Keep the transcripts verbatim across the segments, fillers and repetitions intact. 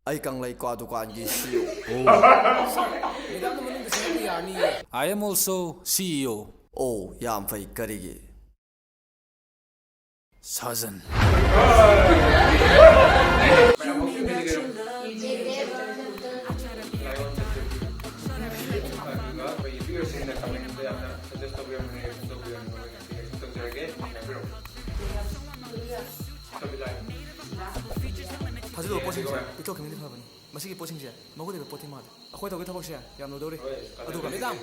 ꯑꯩ ꯀꯪꯂꯩ ꯀ꯭ꯋꯥ ꯗꯨꯀꯥꯟꯒꯤ ꯁꯤ ꯏ ꯑꯣ꯫ ꯃꯦꯗꯥꯝꯅ ꯃꯅꯨꯡꯗ ꯆꯪꯉꯛꯄ ꯌꯥꯔꯅꯤꯌꯦ꯫ I am also C E O. ꯑꯣ, ꯌꯥꯝ ꯐꯩ꯫ ꯀꯔꯤꯒꯤ? ꯁꯥꯖꯟ꯫ ꯐꯖꯗꯕ ꯄꯣꯠꯁꯤꯡꯁꯦ ꯄꯤꯊꯣꯛꯈꯤꯕꯅꯗꯤ ꯐꯕꯅꯤ꯫ ꯃꯁꯤꯒꯤ ꯄꯣꯠꯁꯤꯡꯁꯦ ꯃꯒꯨꯟ ꯂꯩꯕ ꯄꯣꯠꯇꯤ ꯃꯥꯜꯂꯦ꯫ ꯑꯩꯈꯣꯏ ꯇꯧꯒꯤ ꯊꯕꯛꯁꯦ ꯌꯥꯝ ꯂꯨꯗꯧꯔꯤ꯫ ꯑꯗꯨꯒ ꯃꯦꯗꯥꯝ,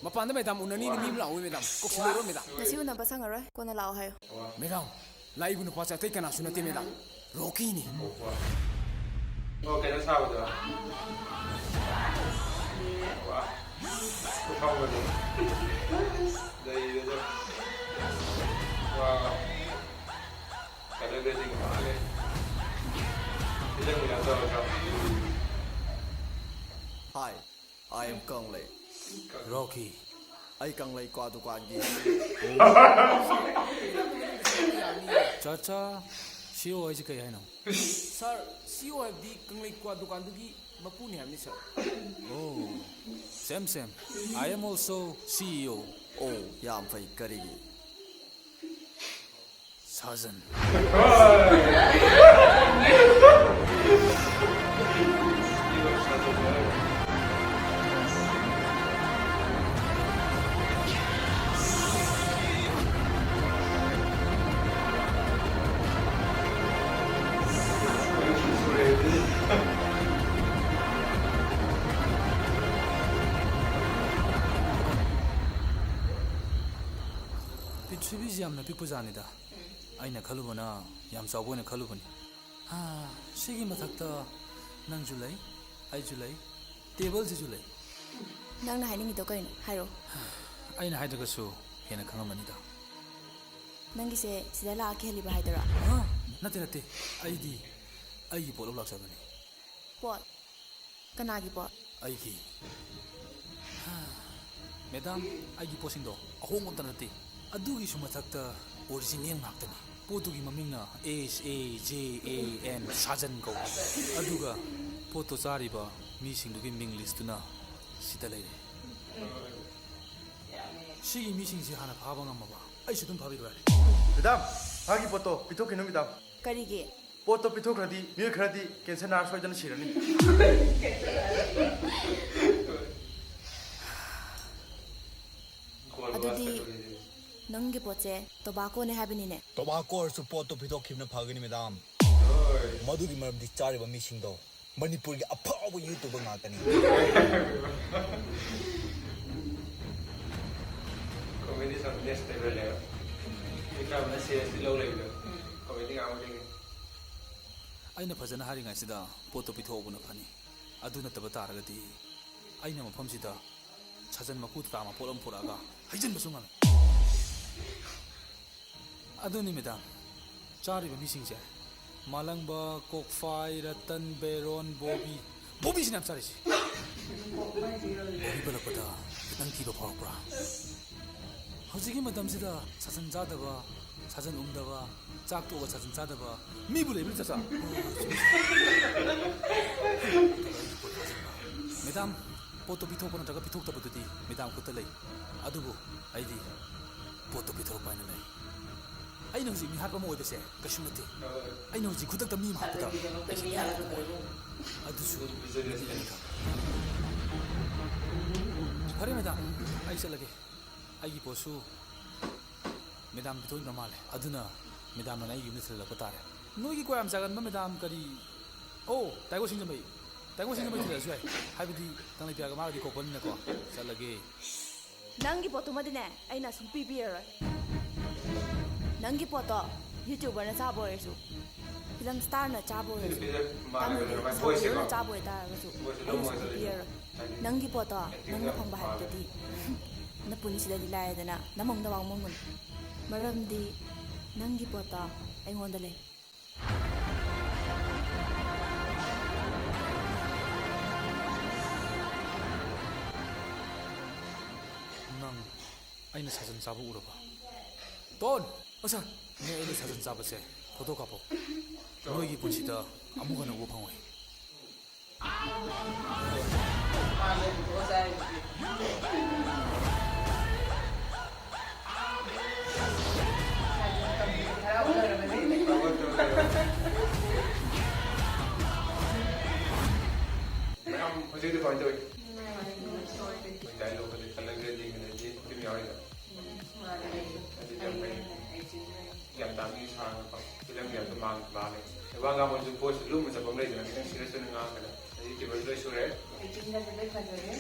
ꯃꯄꯥꯟꯗ ꯃꯦꯗꯥꯝ ꯎꯅꯅꯤꯅ ꯃꯤ ꯑꯃ ꯂꯥꯛꯍꯧꯋꯤ ꯃꯦꯗꯥꯝ꯫ ꯀꯣꯛ ꯁꯤꯜꯂꯛꯎꯔꯣ ꯃꯦꯗꯥꯝ? ꯉꯁꯤ ꯎꯅꯕ ꯁꯪꯉꯔꯣꯏ, ꯀꯣꯟꯅ ꯂꯥꯛꯑꯣ ꯍꯥꯏꯌꯣ꯫ ꯃꯦꯗꯥꯝ, ꯂꯥꯛꯏꯕ ꯅꯨꯄꯥꯁꯦ ꯑꯇꯩ ꯀꯅꯥꯁꯨ ꯅꯠꯇꯦ ꯃꯦꯗꯥꯝ, ꯔꯣꯀꯤꯅꯤ꯫ ꯑꯣ, ꯀꯩꯅꯣ ꯁꯥꯕꯗꯣ? ꯋꯥ, ꯈꯨꯐꯥꯎꯕꯗꯤ꯫ ꯂꯩꯔꯦꯗ꯫ ꯋꯥ꯫ ꯀꯂꯔꯗꯗꯤ ꯃꯥꯜꯂꯦ꯫ ꯐꯤꯂꯝꯒꯤ ꯇꯧꯔꯒ꯫ Hi, I am ꯀꯪꯂꯩ꯫ ꯔꯣꯀꯤ꯫ ꯑꯩ ꯀꯪꯂꯩ ꯀ꯭ꯋꯥ ꯗꯨꯀꯥꯟꯒꯤ꯫ ꯆꯥꯆꯥ, ꯁꯤ ꯏ ꯑꯣ ꯍꯥꯏꯁꯦ ꯀꯩ ꯍꯥꯏꯅꯣ? ꯁꯥꯔ, ꯁꯤ ꯏ ꯑꯣ ꯍꯥꯏꯕꯗꯤ ꯀꯪꯂꯩ ꯀ꯭ꯋꯥ ꯗꯨꯀꯥꯟꯗꯨꯒꯤ ꯃꯄꯨꯅꯤ ꯍꯥꯏꯕꯅꯤ ꯁꯥꯔ꯫ ꯑꯣ, same same. I am also C E O. ꯑꯣ, ꯌꯥꯝ ꯐꯩ꯫ ꯀꯔꯤꯒꯤ? ꯁꯥꯖꯟ꯫ ꯄ꯭ꯔꯤꯊꯤꯕꯤꯁꯤ ꯌꯥꯝꯅ ꯄꯤꯛꯄ ꯖꯥꯠꯅꯤꯗ꯫ ꯑꯩꯅ ꯈꯜꯂꯨꯕꯅ ꯌꯥꯝ ꯆꯥꯎꯕ ꯑꯣꯏꯅ ꯈꯜꯂꯨꯕꯅꯤ꯫ ꯍꯥ, ꯁꯤꯒꯤ ꯃꯊꯛꯇ ꯅꯪꯁꯨ ꯂꯩ, ꯑꯩꯁꯨ ꯂꯩ, ꯇꯦꯕꯜꯁꯤꯁꯨ ꯂꯩ꯫ ꯅꯪꯅ ꯍꯥꯏꯅꯤꯡꯉꯤꯗꯣ ꯀꯩꯅꯣ? ꯍꯥꯏꯔꯛꯑꯣ꯫ ꯑꯩꯅ ꯍꯥꯏꯗ꯭ꯔꯒꯁꯨ ꯍꯦꯟꯅ ꯈꯪꯉꯝꯃꯅꯤꯗ꯫ ꯅꯪꯒꯤꯁꯦ ꯁꯤꯗ ꯂꯥꯛꯑ ꯀꯤꯍꯜꯂꯤꯕ ꯍꯥꯏꯗꯨꯔꯣ? ꯍꯥ? ꯅꯠꯇꯦ, ꯅꯠꯇꯦ꯫ ꯑꯩꯗꯤ ꯑꯩꯒꯤ ꯄꯣꯠ ꯂꯧ ꯂꯥꯛꯆꯕꯅꯤ꯫ ꯄꯣꯠ? ꯀꯅꯥꯒꯤ ꯄꯣꯠ? ꯑꯩꯒꯤ꯫ ꯃꯦꯗꯥꯝ, ꯑꯩꯒꯤ ꯄꯣꯠꯁꯤꯡꯗꯣ ꯑꯍꯣꯡꯕ ꯑꯝꯇ ꯅꯠꯇꯦ꯫ ꯑꯗꯨꯒꯤꯁꯨ ꯃꯊꯛꯇ ꯑꯣꯔꯤꯖꯤꯅꯦꯜ ꯉꯥꯛꯇꯅꯤ꯫ ꯄꯣꯠꯇꯨꯒꯤ ꯃꯃꯤꯡꯅ S A J A N, ꯁꯥꯖꯟ ꯀꯧꯕ꯫ ꯑꯗꯨꯒ ꯄꯣꯠꯇꯣ ꯆꯥꯔꯤꯕ ꯃꯤꯁꯤꯡꯗꯨꯒꯤ ꯃꯤꯡ ꯂꯤꯁꯇꯨꯅ ꯁꯤꯗ ꯂꯩꯔꯦ꯫ ꯁꯤꯒꯤ ꯃꯤꯁꯤꯡꯁꯤ ꯍꯥꯟꯅ ꯐꯥꯕ ꯉꯝꯃꯕ ꯑꯩꯁꯨ ꯑꯗꯨꯝ ꯐꯥꯕꯤꯕ ꯌꯥꯔꯦ꯫ ꯃꯦꯗꯥꯝ, ꯃꯥꯒꯤ ꯄꯣꯠꯇꯣ ꯄꯤꯊꯣꯛꯈꯤꯅꯨ, ꯃꯦꯗꯥꯝ꯫ ꯀꯔꯤꯒꯤ? ꯄꯣꯠꯇꯣ ꯄꯤꯊꯣꯛꯈ꯭ꯔꯗꯤ ꯃꯤꯑꯣꯏ ꯈꯔꯗꯤ ꯀꯦꯟꯁꯔ ꯅꯥꯔ ꯁꯣꯏꯗꯅ ꯁꯤꯔꯅꯤ꯫ ꯑꯗꯨꯗꯤ ꯅꯪꯒꯤ ꯄꯣꯠꯁꯦ ꯇꯣꯕꯥꯀꯣꯅꯦ ꯍꯥꯏꯕꯅꯤꯅꯦ? ꯇꯣꯕꯥꯀꯣ ꯑꯣꯏꯔꯁꯨ ꯄꯣꯠꯇꯣ ꯄꯤꯊꯣꯛꯈꯤꯕꯅ ꯐꯒꯅꯤ, ꯃꯦꯗꯥꯝ꯫ ꯃꯗꯨꯒꯤ ꯃꯔꯝꯗꯤ ꯆꯥꯔꯤꯕ ꯃꯤꯁꯤꯡꯗꯣ ꯃꯅꯤꯄꯨꯔꯒꯤ ꯑꯐꯥꯎꯕ YouTuber ꯉꯥꯛꯇꯅꯤ꯫ Comedy ꯁꯨꯝ next level ꯅꯦꯕ꯫ ꯃꯤ ꯈꯔ ꯑꯃꯅ seriously ꯂꯧ ꯂꯩꯕꯗꯣ꯫ Comedy ꯉꯥꯡꯕꯁꯤꯡ꯫ ꯑꯩꯅ ꯐꯖꯅ ꯍꯥꯏꯔꯤꯉꯩꯁꯤꯗ ꯄꯣꯠꯇꯣ ꯄꯤꯊꯣꯛꯍꯧꯕꯅ ꯐꯅꯤ꯫ ꯑꯗꯨ ꯅꯠꯇꯕ ꯇꯥꯔꯒꯗꯤ ꯑꯩꯅ ꯃꯐꯝꯁꯤꯗ ꯁꯥꯖꯟ ꯃꯀꯨ ꯇꯇꯥ ꯃꯄꯣꯠ ꯑꯃ ꯄꯨꯔꯛꯑꯒ ꯍꯩꯖꯤꯟꯕꯁꯨ ꯉꯝꯃꯤ꯫ ꯑꯗꯨꯅꯤ ꯃꯦꯗꯥꯝ, ꯆꯥꯔꯤꯕ ꯃꯤꯁꯤꯡꯁꯦ ꯃꯥꯂꯪꯕ, ꯀꯣꯛꯐꯥꯏ, ꯔꯇꯟ, ꯕꯦꯔꯣꯟ, ꯕꯣꯕꯤ, ꯕꯣꯕꯤꯁꯤꯅ ꯌꯥꯝ ꯆꯥꯔꯤꯁꯦ꯫ ꯕꯣꯕꯤ ꯄꯜꯂꯛꯄꯗ ꯈꯤꯇꯪ ꯀꯤꯕ ꯐꯥꯎꯔꯛꯄ꯭ꯔꯥ? ꯍꯧꯖꯤꯛꯀꯤ ꯃꯇꯝꯁꯤꯗ ꯁꯥꯖꯟ ꯆꯥꯗꯕ, ꯁꯥꯖꯟ ꯎꯝꯗꯕ, ꯆꯥꯛ ꯇꯣꯛꯑꯒ ꯁꯥꯖꯟ ꯆꯥꯗꯕ ꯃꯤꯕꯨ ꯂꯩꯕ꯭ꯔꯥ, ꯆꯥꯆꯥ? ꯃꯦꯗꯥꯝ, ꯄꯣꯠꯇꯣ ꯄꯤꯊꯣꯛꯄ ꯅꯠꯇ꯭ꯔꯒ ꯄꯤꯊꯣꯛꯇꯕꯗꯨꯗꯤ ꯃꯦꯗꯥꯝ ꯈꯨꯠꯇ ꯂꯩ꯫ ꯑꯗꯨꯕꯨ ꯑꯩꯗꯤ ꯄꯣꯠꯇꯣ ꯄꯤꯊꯣꯔꯛꯄ ꯍꯥꯏꯅ ꯂꯩ꯫ ꯑꯩꯅ ꯍꯧꯖꯤꯛ ꯃꯤꯍꯥꯠꯄ ꯑꯃ ꯑꯣꯏꯕꯁꯦ ꯀꯩꯁꯨ ꯅꯠꯇꯦ꯫ ꯑꯩꯅ ꯍꯧꯖꯤꯛ ꯈꯨꯗꯛꯇ ꯃꯤ ꯑꯃ ꯍꯥꯠꯄꯗ ꯑꯩꯁꯦ ꯃꯤꯍꯥꯠꯄ ꯑꯣꯏ꯫ ꯑꯗꯨꯁꯨ ꯃꯤꯠ ꯑꯅꯤꯈꯛ꯫ ꯐꯔꯦ ꯃꯦꯗꯥꯝ, ꯑꯩ ꯆꯠꯂꯒꯦ꯫ ꯑꯩꯒꯤ ꯄꯣꯠꯁꯨ ꯃꯦꯗꯥꯝ ꯄꯤꯊꯣꯛꯅꯤꯡꯗ꯭ꯔ ꯃꯥꯜꯂꯦ꯫ ꯑꯗꯨꯅ ꯃꯦꯗꯥꯝꯅ ꯑꯩꯒꯤ ꯌꯨꯝꯗ ꯊꯤꯜꯍꯜꯂꯛꯄ ꯇꯥꯔꯦ꯫ ꯅꯣꯏꯒꯤ ꯀ꯭ꯋꯥ ꯌꯥꯝ ꯆꯥꯒꯟꯕ ꯃꯦꯗꯥꯝ ꯀꯔꯤ? ꯑꯣ, ꯇꯥꯏꯒꯣ ꯁꯤꯡꯖꯃꯩ꯫ ꯇꯥꯏꯒꯣ ꯁꯤꯡꯖꯃꯩ ꯊꯤꯜꯂꯛꯑꯁꯨ ꯌꯥꯏ꯫ ꯍꯥꯏꯕꯗꯤ ꯀꯪꯂꯩꯄꯤꯌꯥꯒ ꯃꯥꯒꯗꯤ ꯀꯣꯄꯜꯅꯤꯅꯀꯣ꯫ ꯆꯠꯂꯒꯦ꯫ ꯅꯪꯒꯤ ꯄꯣꯠꯇꯨꯃꯗꯤꯅꯦ, ꯑꯩꯅ ꯁꯨꯡꯄꯤ ꯄꯤꯔꯔꯣꯏ꯫ ꯅꯪꯒꯤ ꯄꯣꯠꯇꯣ YouTuberꯅ ꯆꯥꯕ ꯑꯣꯏꯔꯁꯨ, film starꯅ ꯆꯥꯕ ꯑꯣꯏꯔꯁꯨ, ꯇꯥꯃꯣꯒꯤ ꯁꯥꯕꯤꯌꯣꯅ ꯆꯥꯕ ꯑꯣꯏꯇꯥꯔꯒꯁꯨ, ꯑꯩꯅ ꯁꯨꯡꯄꯤ ꯄꯤꯔꯔꯣꯏ꯫ ꯅꯪꯒꯤ ꯄꯣꯠꯇꯣ ꯅꯪꯅ ꯐꯪꯕ ꯍꯥꯏꯕꯗꯨꯗꯤ ꯅꯄꯨꯟꯁꯤꯗꯗꯤ ꯂꯥꯏꯔꯗꯅ ꯅꯃꯪꯗ ꯐꯥꯎ ꯃꯪꯉꯨꯅꯨ꯫ ꯃꯔꯝꯗꯤ ꯅꯪꯒꯤ ꯄꯣꯠꯇꯣ ꯑꯩꯉꯣꯟꯗ ꯂꯩ꯫ ꯑꯩꯅ ꯁꯥꯖꯟ ꯆꯥꯕ ꯎꯔꯕ? ꯇꯣꯟ! ꯑꯁ! ꯅꯣꯏ ꯑꯩꯅ ꯁꯥꯖꯟ ꯆꯥꯕꯁꯦ ꯐꯣꯇꯣ ꯀꯥꯞꯄꯣ꯫ ꯅꯣꯏꯒꯤ ꯄꯨꯟꯁꯤꯗ ꯑꯃꯨꯛ ꯍꯟꯅ ꯎꯕ ꯐꯪꯉꯣꯏ꯫ ꯃꯌꯥꯝ ꯍꯧꯖꯤꯛ ꯍꯧꯖꯤꯛ ꯀꯃꯥꯏꯅ ꯇꯧꯔꯤ? ꯅꯨꯡꯉꯥꯏꯔꯤ, ꯅꯨꯡꯉꯥꯏꯔꯤ꯫ ꯗꯥꯏꯂꯣꯒꯀꯗꯤ ꯈꯜꯂꯒ ꯌꯦꯡꯒꯗꯤ ꯐꯤꯂꯝ ꯌꯥꯎꯔꯤꯗꯣ꯫ ꯎꯝ, ꯃꯥꯅꯦ꯫ ꯑꯗꯨꯗꯤ ꯌꯥꯝ ꯐꯩ꯫ ꯑꯩ ꯆꯤꯡꯅꯩ꯫ ꯌꯥꯝ ꯇꯥꯡꯉꯤ ꯁꯥꯡꯅꯀꯣ꯫ ꯐꯤꯂꯝꯒꯤ ꯌꯥꯝ ꯃꯥꯡ-, ꯃꯥꯜꯂꯦ꯫ ꯋꯥ ꯉꯥꯡꯕꯁꯨ ꯚꯣꯏꯁꯁꯨ ꯂꯨꯝꯕ ꯆꯠꯄ ꯑꯃ ꯂꯩꯗꯅ, ꯈꯤꯇꯪ ꯁꯤꯔꯤꯌꯁ ꯑꯣꯏꯅ ꯉꯥꯡꯉꯒꯅ꯫ ꯑꯗꯩ ꯇꯦꯕꯜꯁꯨ ꯂꯣꯏ ꯁꯨꯔꯦ꯫ ꯑꯦꯛꯇꯤꯡꯒꯁꯦ ꯂꯣꯏ ꯐꯖꯔꯦ꯫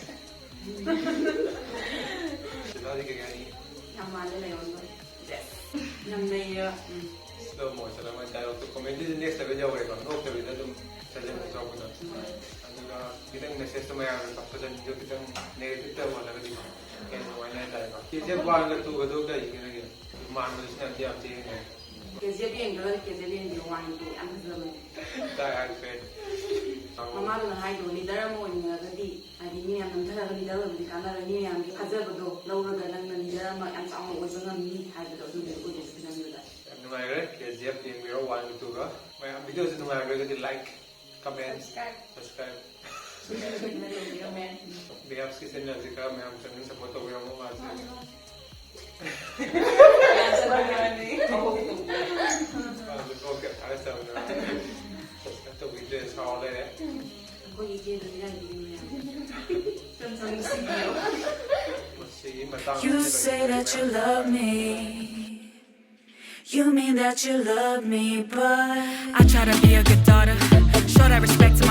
ꯁꯤꯗꯗꯤ ꯀꯩ ꯍꯥꯏꯅꯤ? ꯌꯥꯝ ꯃꯥꯜꯂꯦ ꯂꯩꯔꯣꯡꯗꯣ꯫ ꯌꯦꯁ꯫ ꯌꯥꯝ ꯅꯩꯌꯦ꯫ ꯎꯝ꯫ ꯁ꯭ꯂꯣ ꯃꯣꯁꯟ ꯑꯃ ꯗꯥꯏꯂꯣꯛꯇꯣ ꯀꯣꯃꯦꯗꯤꯗ ꯅꯦꯛꯁ ꯂꯦꯚꯦꯜ ꯌꯧꯔꯦꯕ, ꯅꯣꯛꯇꯕꯤꯗ ꯑꯗꯨꯝ ꯁꯖꯟ ꯊꯣꯛꯄꯗꯣ꯫ ꯎꯝ꯫ ꯑꯗꯨꯒ ꯈꯤꯇꯪ ꯃꯦꯁꯦꯖꯇꯣ ꯃꯌꯥꯝꯅ ꯄꯥꯛꯁꯖꯟꯗꯣ ꯈꯤꯇꯪ ꯅꯦꯒꯦꯇꯤꯞꯇ ꯑꯣꯜꯂꯒꯗꯤ ꯍꯦꯟꯅ ꯅꯨꯡꯉꯥꯏꯅꯤ ꯍꯥꯏꯇꯥꯔꯦꯀꯣ꯫ ꯀꯦ ꯖꯤ ꯑꯦꯐ ꯋꯥꯟꯒ ꯇꯨꯒꯗꯣ ꯀꯔꯤ ꯈꯦꯠꯅꯒꯦ? ꯃꯥꯟꯕꯗꯨꯁꯨ ꯌꯥꯝꯗꯤ ꯌꯥꯝ ꯊꯤ ꯍꯦꯟꯅ꯫ ꯀꯦ ꯖꯤ ꯑꯦꯐ ꯌꯦꯡꯗ꯭ꯔꯒꯗꯤ ꯀꯦ ꯖꯤ ꯑꯦꯐ ꯌꯦꯡꯕꯤꯌꯣ, ꯋꯥꯟ ꯇꯨ ꯌꯥꯝ ꯐꯖꯕꯅꯦ꯫ ꯗꯥꯏ ꯍꯥꯔꯠ ꯐꯦꯟ꯫ ꯃꯃꯥꯗꯨꯅ ꯍꯥꯏꯗꯣ, ꯂꯤꯗꯔ ꯑꯃ ꯑꯣꯏꯅꯤꯡꯉꯒꯗꯤ, ꯍꯥꯏꯗꯤ ꯃꯤ ꯃꯌꯥꯝ ꯅꯝꯊꯔꯒ ꯂꯤꯗꯔ ꯑꯣꯏꯕꯗꯤ ꯀꯥꯟꯅꯔꯣꯏ, ꯃꯤ ꯃꯌꯥꯝꯒꯤ ꯊꯥꯖꯕꯗꯣ ꯂꯧꯔꯒ ꯅꯪꯅ ꯂꯤꯗꯔ ꯑꯃ ꯌꯥꯝ ꯆꯥꯎꯅ ꯑꯣꯏꯕ ꯉꯝꯅꯤ ꯍꯥꯏꯕꯗꯣ ꯑꯗꯨꯒꯤ ꯑꯣꯏꯗꯣꯏꯅꯦ ꯐꯤꯂꯝꯗꯨꯗ꯫ ꯌꯥꯝ ꯅꯨꯡꯉꯥꯏꯈ꯭ꯔꯦ꯫ ꯀꯦ ꯖꯤ ꯑꯦꯐ ꯌꯦꯡꯕꯤꯔꯣ, ꯋꯥꯟ ꯇꯨꯒ꯫ ꯃꯌꯥꯝ ꯚꯤꯗꯤꯑꯣꯁꯤ ꯅꯨꯡꯉꯥꯏꯈ꯭ꯔꯒꯗꯤ ꯂꯥꯏꯛ, ꯀꯃꯦꯟ, ꯁꯕꯁꯀ꯭ꯔꯥꯏꯕ꯫ ꯁꯕꯁꯀ꯭ꯔꯥꯏꯕ꯫ ꯁꯕꯁꯀ꯭ꯔꯥꯏꯕ ꯇꯧꯕꯤꯔꯝꯃꯦ꯫ ꯕꯤꯌꯥꯞꯁꯀꯤ ꯆꯦꯅꯦꯜꯁꯤ ꯈꯔ ꯃꯌꯥꯝ ꯆꯪꯅ ꯁꯞꯄꯣꯔꯠ ꯇꯧꯕꯤꯔꯝꯃꯣ, ꯃꯥꯁꯦ꯫ ꯃꯥꯅꯦ, ꯃꯥꯅꯦ꯫ ꯃꯥꯁꯦ ꯕ꯭ꯂꯣꯛ ꯑꯦꯗꯚꯔꯇꯥꯏꯁ ꯇꯧꯗꯅ ꯁꯞꯁꯀ꯭ꯔꯥꯏꯕ ꯇꯧꯕꯤꯗ꯭ꯔꯦ, ꯁꯥꯎ ꯂꯩꯔꯦ꯫ ꯑꯩꯈꯣꯏꯒꯤ ꯏꯆꯦꯗꯨ ꯏꯔꯥꯏꯕꯤꯒꯤ ꯃꯌꯥꯝ ꯆꯪ ꯆꯪ ꯅꯨꯡꯁꯤꯕꯤꯌꯣ꯫ ꯃꯁꯤꯒꯤ ꯃꯇꯥꯡ You say that you love me. You mean that you love me, but I try to be a good daughter, show that respect to